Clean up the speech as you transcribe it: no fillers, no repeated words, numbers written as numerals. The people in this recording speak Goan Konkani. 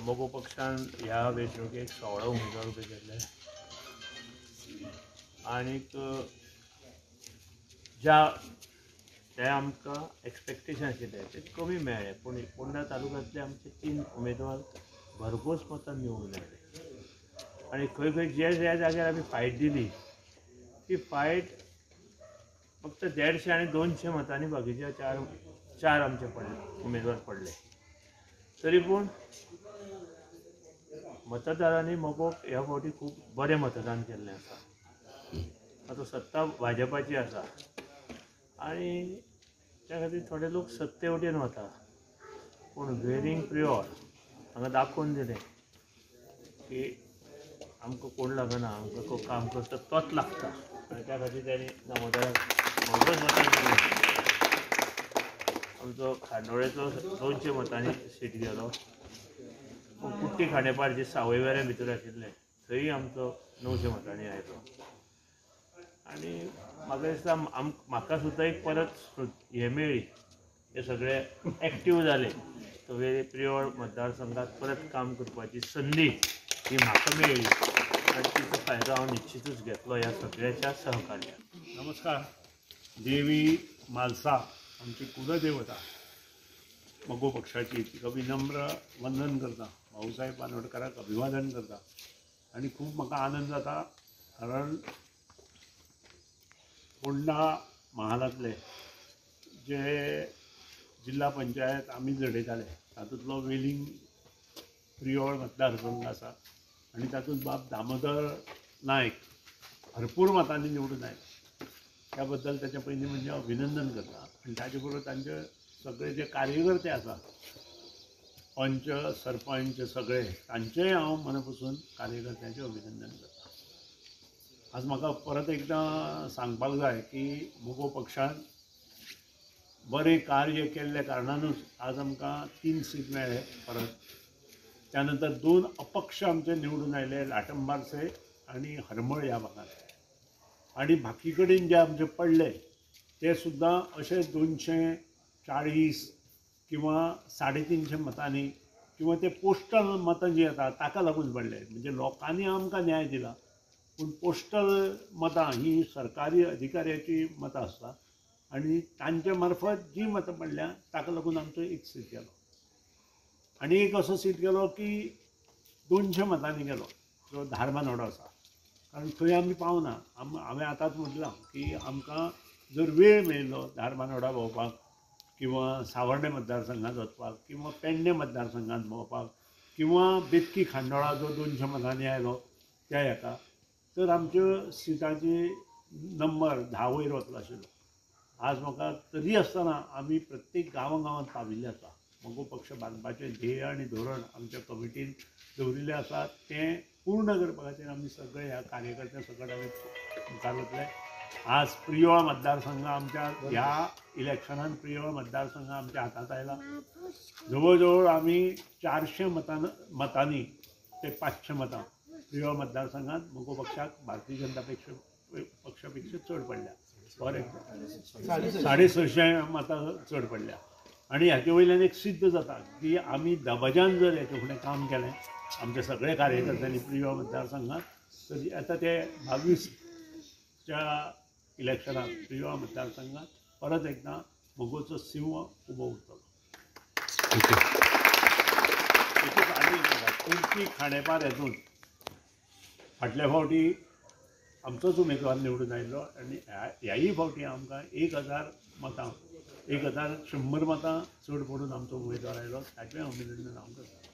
मगो पक्षान ह्या वेंचणुकेक 16 उमेदवार उबे केल्ले आनीक ज्या ते आमकां एक्सपेक्टेशन आशिल्लें तें कमी मेळ्ळें, पूण फोंडा तालुक्यांतले आमचे 3 उमेदवार भरघोस मतान निवडून आयले आनी खंय खंय ज्या ज्या जाग्यार आमी फायट दिली ती फायट फक्त 150 आनी 200 मतांनी बाकीच्या चार आमचे पडले उमेदवार पडले. तरी पूण मतदारांनी मगोक ह्या फावटी खूब बरें मतदान केल्लें आसा. आतां सत्ता भाजपाची आसा आनी त्या खातीर थोडे लोक सत्ते वटेन वता, पूण वेरिंग प्रियोळ हांगा दाखोवन दिलें की आमकां कोण लागना, आमकां काम करता तोच लागता आनी त्या खातीर तांणी दामोदराक भरघोस मतान दिलें. आमचो खांडोळेचो 200 मतांनी सीट गेलो, पूण कुट्टी खांडेपार जे सावयवेऱ्या भितर आशिल्लें थंय आमचो 900 मतांनी आयलो. आनी म्हाका दिसता म्हाका सुद्दां एक परत हें मेळ्ळी, हे सगळे एक्टीव जाले तो प्रियोळ मतदारसंघात परत काम करपाची संदी ही म्हाका मेळ्ळी आनी तिचो फायदो हांव निश्चितूच घेतलो ह्या सगळ्याच्या सहकार्यान. नमस्कार. देवी म्हालसा आमची कुलदेवता मगो पक्षाची, तिका विनम्र वंदन करता, भाऊसाहेब बांदोडकराक अभिवादन करता आनी खूब म्हाका आनंद जाता कारण फोंडा महालांतले जे जिल्हा पंचायत आमी लढयताले तातूंतलो वेलिंग प्रियोळ मतदारसंघ आसा आनी तातूंत बाब दामोदर नायक भरपूर मतांनी निवडून आयले, त्या बद्दल ताचें पयलीं म्हणजे अभिनंदन करता आनी ताचे बरोबर तांचे सगळे जे कार्यकर्ते आसा, पंच सरपंच सगळे, तांचेय हांव मना पसून कार्यकर्त्यांचें अभिनंदन करता. आज म्हाका परत एकदां सांगपाक जाय की मगो पक्षान बरें कार्य केल्ल्या कारणानूच आज आमकां 3 सीट मेळ्ळे परत. त्या नंतर 2 अपक्ष आमचे निवडून आयले, लाटंबारसे आनी हरमळ ह्या भागांत, आनी बाकी कडेन जे आमचे पडले ते सुद्दां अशे 240 किंवा 350 मतांनी किंवा ते पोस्टल मतां जी येता ताका लागून पडले. म्हणजे लोकांनी आमकां न्याय दिला, पूण पोस्टल मतां ही सरकारी अधिकाऱ्याची मतां आसता आनी तांचे मार्फत जी मतां पडल्या ताका लागून आमचो एक सीट गेलो आनी एक असो सीट गेलो की 200 मतांनी गेलो जो धारबांदोडा आसा, कारण थंय आमी पावना. हांवें आतांच म्हटलां की आमकां जर वेळ मेळिल्लो धारबांदोडा भोंवपाक किंवा सावर्डे मतदारसंघांत वचपाक किंवा पेडणे मतदारसंघांत भोंवपाक किंवा बेतकी खांडोळा जो 200 मतांनी आयलो त्या हेका, तर आमच्यो सिटांची नंबर 10 वयर वतलो आशिल्लो. आज म्हाका तरी आसतना आमी प्रत्येक गांवां गांवांत पाविल्ले आसा. मगो पक्ष बांदपाचें ध्येय आनी धोरण आमच्या कमिटीन दवरिल्लें आसा, तें पूर्ण करपा खातीर आमी सगळे ह्या कार्यकर्त्यां सकट आमी मुखार वतले. आज प्रियोळ मतदारसंघ आमच्या ह्या इलेक्शनान प्रियोळ मतदारसंघ आमच्या हातांत आयला. जवळ जवळ आमी 400 मतांनी ते 500 मतां प्रियोळ मतदारसंघात मगो पक्षाक भारतीय जनता पक्षापेक्षा चड पडल्या, फॉर एक्झाम्पल 650 मतां चड पडल्या. आनी हाचे वयल्यान एक सिद्ध जाता की आमी दबाज्यान जर हेचे फुडें काम केलें आमच्या सगळ्या कार्यकर्त्यांनी प्रियोळ मतदारसंघात, तर आतां ते 22च्या इलेक्शनाक प्रियोळ मतदारसंघात परत एकदां मगोचो सिंह उबो उरतलो. आनी कुर्टी खांडेपार हेतून फाटल्या फावटी आमचोच उमेदवार निवडून आयलो आनी ह्याय फावटी आमकां 1000 मतां 1100 मतां चड पडून आमचो उमेदवार आयलो, ताचें अभिनंदन हांव करतां.